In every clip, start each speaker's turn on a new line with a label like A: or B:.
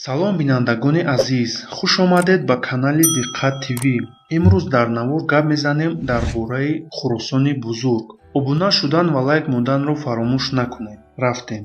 A: Салом, бинандагони азиз, хуш омадед ба канали Диққат ТВ. Имрӯз дар навор гап мезанем дар бораи Хуросони Бузург. Обуна шудан ва лайк монданро фаромӯш накунед. Рафтем.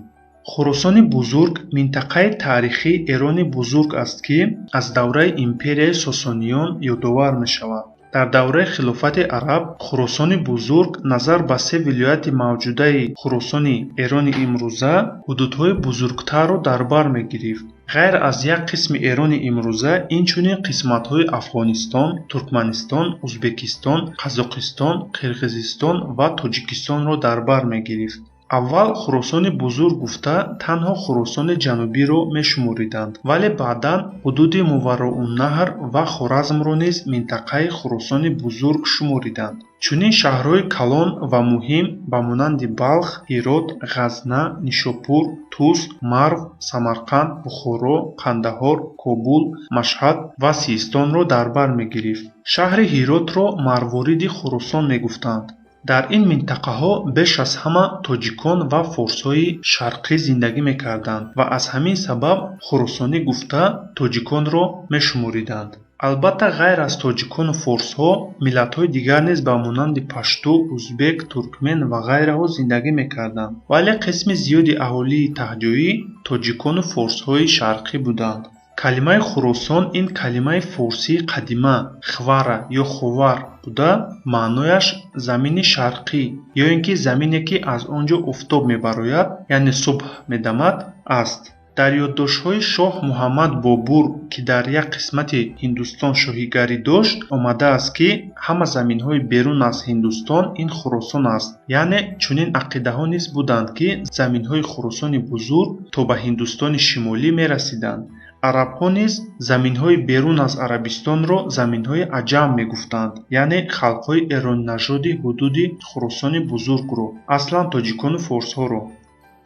A: Хуросони Бузург минтақаи таърихии Эрони Бузург аст, ки аз давраи империяи Сосониён ёдовар мешавад. Дар давраи хилофати араб Хуросони Бузург назар ба се вилояти мавҷудаи Хуросони Эрони имрӯза ҳудудҳои бузургтарро дар бар мегирифт. Ғайр аз як қисми Эрони имрӯза, инчунин қисматҳои Афғонистон, Туркманистон, Узбекистон, Қазоқистон, Қирғизистон ва Тоҷикистонро дар бар мегирифт. Аввал Хуросони Бузург гуфта танҳо Хуросони Ҷанубиро мешумориданд, вале баъдан ҳудуди Мовароуннаҳр ва Хоразмро низ минтақаи Хуросони Бузург шумориданд. Чунин шаҳрҳои калон ва муҳим ба монанди Балх, Ҳирот, Ғазна, Нишопур, Тус, Марв, Самарқанд, Бухоро, Қандаҳор, Кобул, Машҳад ва Систонро дар бар мегирифт. Шаҳри Ҳиротро марвориди Хуросон мегуфтанд. Дар ин минтақаҳо беш аз ҳама тоҷикон ва форсҳои шарқӣ зиндагӣ мекарданд ва аз ҳамин сабаб хуросонӣ гуфта тоҷиконро мешумориданд. Албатта, ғайр аз тоҷикону форсҳо, миллатҳои дигар низ ба монанди пашту, узбек, туркмен ва ғайраҳо зиндагӣ мекарданд, вале қисми зиёди аҳолии таҳҷоӣ тоҷикону форсҳои шарқӣ буданд. Калимаи Хуросон ин калимаи форсии қадима хвара ё ховар буда, маънояш замини шарқӣ ё ин ки замине, ки аз он ҷо офтоб мебарояд, яъне субҳ медамад аст. Дар ёддоштҳои шоҳ Муҳаммад Бобур, ки дар як қисмати Ҳиндустон шоҳигарӣ дошт, омадааст, ки ҳама заминҳои берун аз Ҳиндустон ин Хуросон аст. Яъне чунин ақидаҳо низ буданд, ки заминҳои Хуросони Бузург то ба Ҳиндустони Шимолӣ мерасиданд. Арабҳо низ заминҳои берун аз Арабистонро заминҳои аҷам мегуфтанд, яъне халқҳои эроннажоди ҳудуди Хуросони Бузургро, аслан тоҷикону форсҳоро.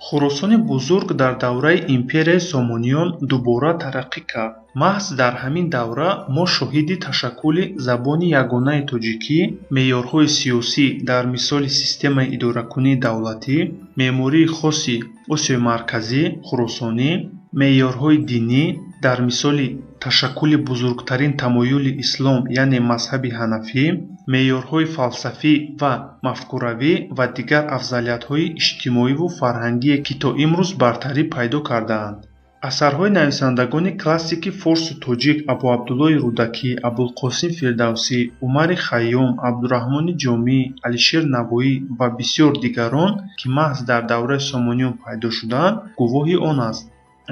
A: Хуросони Бузург дар давраи империяи Сомониён дубора тараққӣ кард. Маҳз дар ҳамин давра мо шоҳиди ташаккули забони ягонаи тоҷикӣ, меъёрҳои сиёсӣ дар мисоли системаи идоракунии давлатӣ, меъмории хоси Осиёи Марказӣ, хуросонӣ, меъёрҳои динӣ дар мисоли ташаккули бузургтарин тамоюли ислом, яъне мазҳаби ҳанафӣ, меъёрҳои фалсафӣ ва мафкуравӣ ва дигар афзалиятҳои иҷтимоиву фарҳангие, ки то имрӯз бартарӣ пайдо кардаанд. Асарҳои нависандагони классики форсу тоҷик Абуабдуллоҳи Рӯдакӣ, Абулқосим Фирдавсӣ, Умари Хайём, Абдураҳмони Ҷомӣ, Алишер Навоӣ ва бисёр дигарон, ки маҳз дар давраи Сомониён пайдо шудаанд, гувоҳи он аст.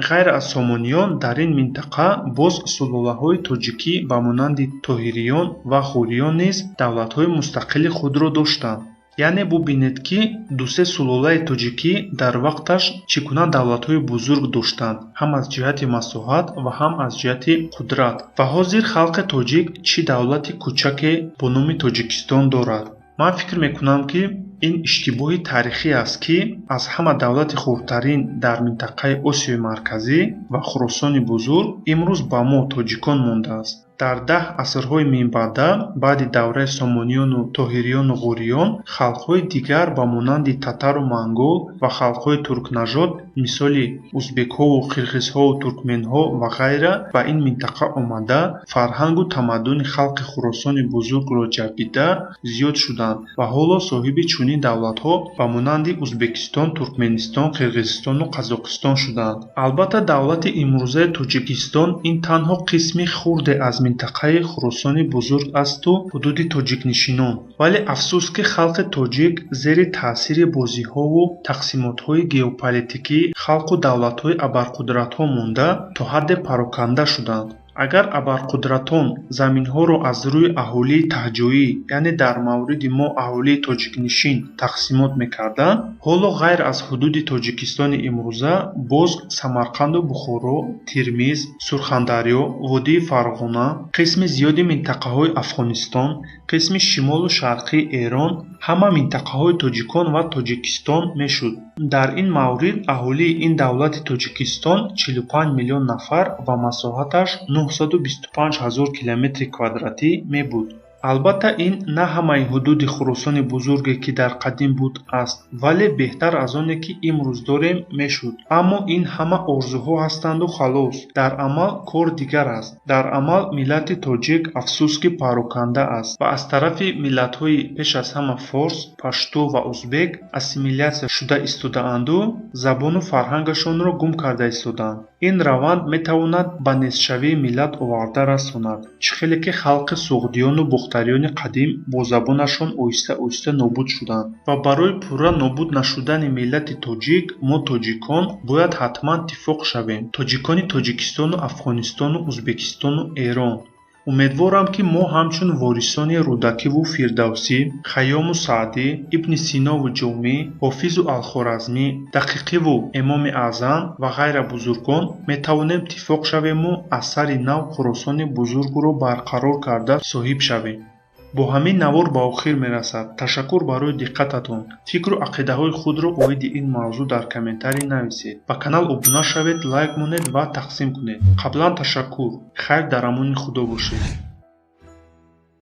A: Ғайр аз Сомониён дар ин минтақа боз сулолаҳои тоҷикӣ ба монанди Тоҳириён ва Ғуриён низ давлатҳои мустақили худро доштанд. Яъне бубинед, ки ду-се сулолаи тоҷикӣ дар вақташ чӣ гуна давлатҳои бузург доштанд, ҳам аз ҷиҳати масоҳат ва ҳам аз ҷиҳати қудрат. Ва ҳозир халқи тоҷик чӣ давлати кӯчаке бо номи Тоҷикистон дорад. Ман фикр мекунам, ки ин иштибоҳи таърихӣ аст, ки аз ҳама давлати хурдтарин дар минтақаи Осиёи Марказӣ ва Хуросони Бузург имрӯз ба мо тоҷикон мондааст. Дар 10 асрҳои минбаъда, баъди давраи Сомониёну Тоҳириёну Ғуриён, халқҳои дигар ба монанди татару монгол ва халқҳои туркнажод, мисоли узбекҳову қирғизҳову туркменҳо ва ғайра ба ин минтақа омада, фарҳангу тамаддуни халқи Хуросони Бузургро ҷабида зиёд шуданд ва ҳоло соҳиби чунин давлатҳо ба монанди Узбекистон, Туркменистон, Қирғизистону Қазоқистон шуданд. Албатта, давлати имрӯзаи Тоҷикистон ин танҳо қисми хурде аз минтақаи Хуросони Бузург асту ҳудуди тоҷикнишинон. Вале афсӯс, ки халқи тоҷик зери таъсири бозиҳову тақсимотҳои геополитикӣ халқу давлатҳои абарқудратҳо монда, то ҳадде пароканда шуданд. Агар абарқудратон заминҳоро аз рӯи аҳолии таҳҷоӣ, яъне дар мавриди мо аҳолии тоҷикнишин тақсимот мекарданд, ҳоло ғайр аз ҳудуди Тоҷикистони имрӯза боз Самарқанду Бухоро, Термиз, Сурхандарё, водии Фарғона, қисми зиёди минтақаҳои Афғонистон, қисми шимолу шарқии Эрон ҳама минтақаҳои тоҷикон ва Тоҷикистон мешуд. Дар ин маврид аҳолии ин давлати Тоҷикистон 45 миллион нафар ва масоҳаташ 925 ҳазор километри квадратӣ мебуд. Албатта, ин на ҳамаи ҳудуди Хуросони Бузурге, ки дар қадим буд, аст, вале беҳтар аз оне, ки имрӯз дорем, мешуд. Аммо ин ҳама орзуҳо ҳастанду халос. Дар амал кор дигар аст. Дар амал миллати тоҷик, афсӯс, ки пароканда аст ва аз тарафи миллатҳои пеш аз ҳама форс, пашту ва узбек ассимилятсия шуда истодаанду забону фарҳангашонро гум карда истодаанд. Ин раванд метавонад ба нестшавии миллат оварда расонад, чӣ хеле ки халқи суғдиёну бохтариёни қадим бо забонашон оҳиста-оҳиста нобуд шуданд. Ва барои пурра нобуд нашудани миллати тоҷик мо, тоҷикон, бояд ҳатман иттифоқ шавем. Тоҷикони Тоҷикистону Афғонистону Узбекистону Эрон. Умедворам, ки мо ҳамчун ворисони Рӯдакиву Фирдавсӣ, Хайёму Саъдӣ, Ибни Синову Ҷомӣ, Ҳофизу Алхоразмӣ, Дақиқиву Эмоми Аъзам ва ғайра бузургон метавонем иттифоқ шавему аз сари нав Хуросони Бузургро барқарор карда соҳиб шавем. Бо ҳамин навор ба охир мерасад. Ташаккур барои диққататон. Фикру ақидаҳои худро оиди ин мавзӯъ дар комментарий нависед. Ба канал обуна шавед, лайк монед ва тақсим кунед. Қаблан ташаккур. Хайр, дар амони Худо бошед.